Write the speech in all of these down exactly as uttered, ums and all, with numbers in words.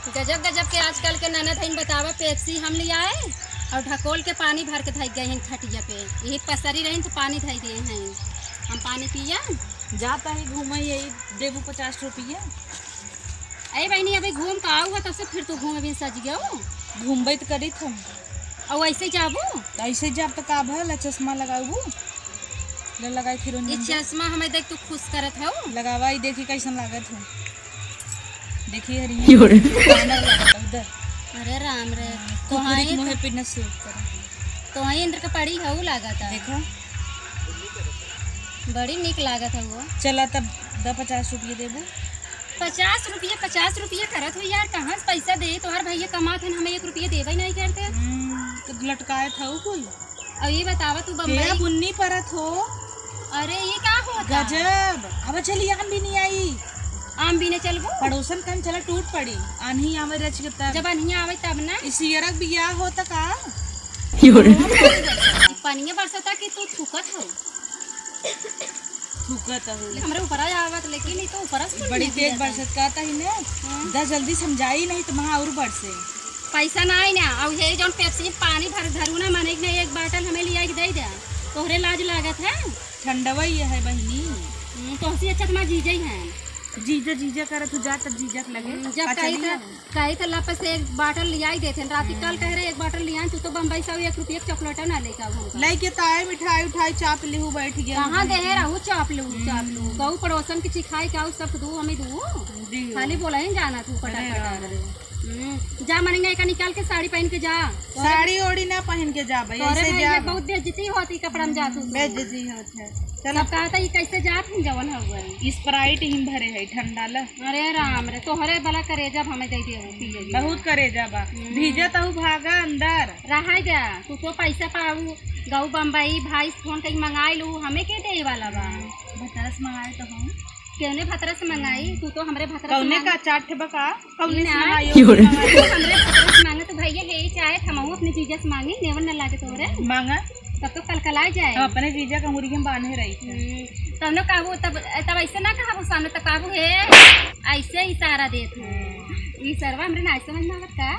गजब गजब के आजकल के ननद हईन, बतावा, पेप्सी हम लियाए और ढकोल के पानी भर के धइ गए हैं खटिया पे। यही पसरी रही तो पानी धइ दिए हैं, हम पानी पिया। जाता ही घूमे, यही देबू पचास रुपया। अरे बहनी, अभी घूम का आऊ है, तब से फिर तू घूमे बिन सज गयो। घूमबे तो करी थम। और ऐसे जाबू? तो ऐसे जाब तो का भल, चश्मा लगाबू? ले लगाई फिर ये उन्हें। चश्मा हमें देख तू खुश करत हो। लगावा ही, देखी कैसन लागत हो। देखी हरी। क्यों रे? बानर लागत हो उधर। अरे राम रे। हाँ, कुकुरी तोहाई के मुँहे तो, पे न सूट करे। तोहाई इंद्र के पड़ी हऊ लागत है। देखो। बड़ी निक लागत है वो। चला तब द पचास रुपये देबू। पचास रुपये, पचास रुपये करत हो यार, कहाँ से पैसा दे? तोहार भैया कमात हन, हमें एक रुपये देबे नहीं करते। हम्म, तो लटकाए था वो कोई? और ये बतावा तू बम्बई तेरा बुन्नी परत हो। अरे ये का होता? गजब। अब चली आम भी नहीं आई। आम भी नहीं चलबो? पड़ोसन कन चला टूट पड़ी। आन्ही आवे रच के तब। जब आन्ही आवे तब ना। इसी अरग बियाह होता का? ई पनिया बरसता कि तू थूकत हो? थूकत हो। हमरे ऊपर आ आवत, लेकिन ई तो ऊपर से बड़ी नहीं तेज गिरता। बरसत का तही ने। हाँ। दा जल्दी समझाई नहीं तो महा और बरसे। पैसा ना आई ना, और ये जौन पेप्सी पानी भर धरू ना, मने एक ना एक बाटल हमें लिया के दे दे। तोहरे लाज लागत है? ठंडवा ये है बहिनी। हम्म, तोहसे अच्छा तुम्हारा जीजा ही है। जीजा जीजा करत हो जा तब जीजा के लगे। हम्म, जब अच्छा कही था, नहीं। कही था लप से एक बाटल लिया ही देते हैं। रात की कल कह रहे एक बाटल लिया, तू तो बम्बई से एक रुपये की चॉकलेट ना लेके आओ हमको। लेके तो आए मिठाई उठाई चाप लिहू बैठ गया। कहाँ दे है रहू चाप लू, चाप लू। गऊ पड़ोसन की चिखाई का सब दू हमें दू। दियो। खाली बोला ही जाना तू अरे पटापट। राम रे। हम्म, जा मनिंगा एका निकाल के साड़ी पहन के जा। साड़ी ओड़ी ना पहन के जा भाई, तोरे ऐसे भाई जा। ये बहुत बेइज्जती होती कपड़ा में जा तू। बेइज्जती होत है। चलो। सब कहा था ये कैसे जात हम जवन हो गए। Sprite ही भरे है ठंडा ला। अरे राम रे, तोहरे बला करेजा हमें दे दे वो पिए के। बहुत करेजा बा। हम्म। भीजे तहु भागा अंदर। रहा जा, तू तो पैसा पाऊ, गऊ बम्बई भाई फोन कई मंगाई लू, हमें के दे वाला बा? भतरस मंगाए तो हम। केने भतरस मंगाई? तू तो हमरे भतरस कौने मांग- का चाट बा का? कौने ई से ना, मंगाई? तू हमरे भतरस मांगे तो भैया हे ही चाहे हमहू अपने जीजा से मांगी, नेवन न लागे तोरे। मांगा। तब तो कलकला जाए। हम अपने जीजा का मुर्गी में बांधे रही थे। हम्म, तब न कहू, तब, तब ऐसे ना कहबू सामने, तब कहबू, "हे, ऐसे इशारा देत है। ई सरवा हमरे नाई समझ में आवत का?"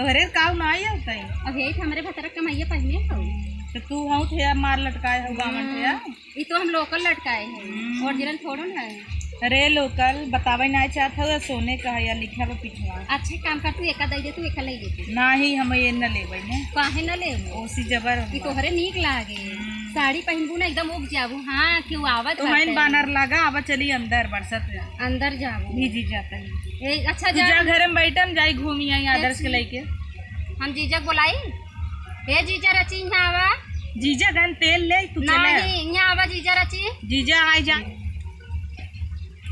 तोहरे काऊ नाई आवत है। अब हे तो हमरे भतरा कमाइए पहिने हो। तो तू हऊ थे या मार लटकाए हो गावन थे या? हम्म, ई तो हम local लटकाए हैं, हम्म। Original थोड़ो ना है। अरे local बतावे ना चाहत हो, सोने का है या लिखा बा पिछवा। अच्छा काम कर, तू एका दे दे, तू एका ले ले तू। नाही, हम ये न लेबै ने। काहे न लेबू? ओसी जबर ई हमार। तोहरे नीक लागे। हम्म। साड़ी पहिनबू ना एकदम उग जाबू। हाँ, केहू आवत तो बाटे। हइन बानर लागा, आवा चली अंदर बरसत में। अंदर जाबू। भीजी जाता है। ए, अच्छा तू जा। जा घर में बैठम, जाई घूमी आई आदर्श के लेके। हम जीजा के बोलाई। ए जीजा रची, यहाँ आवा। जीजा गन तेल ले, तू चले। नहीं, यहाँ आवा जीजा रची। जीजा आई जा।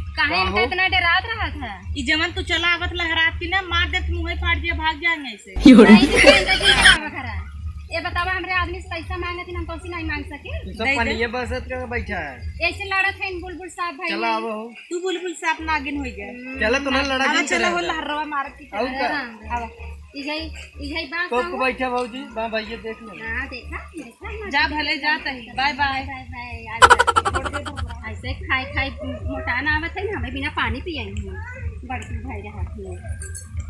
काहे का इनका हो? इतना डरात रहा था? ई जवन तू चला आवत लहरात की ना, मार दे, मुँहे फाट दिया, भाग जाएंगे ऐसे। यो रे। नहीं, नहीं, नहीं, नहीं, नहीं, नहीं, नहीं, ये बतावा, हमरे आदमी से पैसा मांगे थी, हम तो उसी नहीं मांग सके। तू सब दे दे। पनिये बरसत का बैठा है। ऐसे लड़त है इन बुलबुल साहब भाई। चला आवो। तू बुलबुल साहब नागिन हो गया। चला तो ना लड़ा अब जिन चला करे हो अंदर। लहरवा मार के और चला। का? हाँ, हाँ। अब इजई, इजई बात तो कहूँ। बैठा भौजी, बा भैया देख ले। हाँ, देखा, देखा ना। जा भले जा तही, bye bye। Bye bye, आ जा। ऐसे खाई खाई मोटान आवत है ना, हमें बिना पानी पियाई नहीं। बड़की भाई रहत है।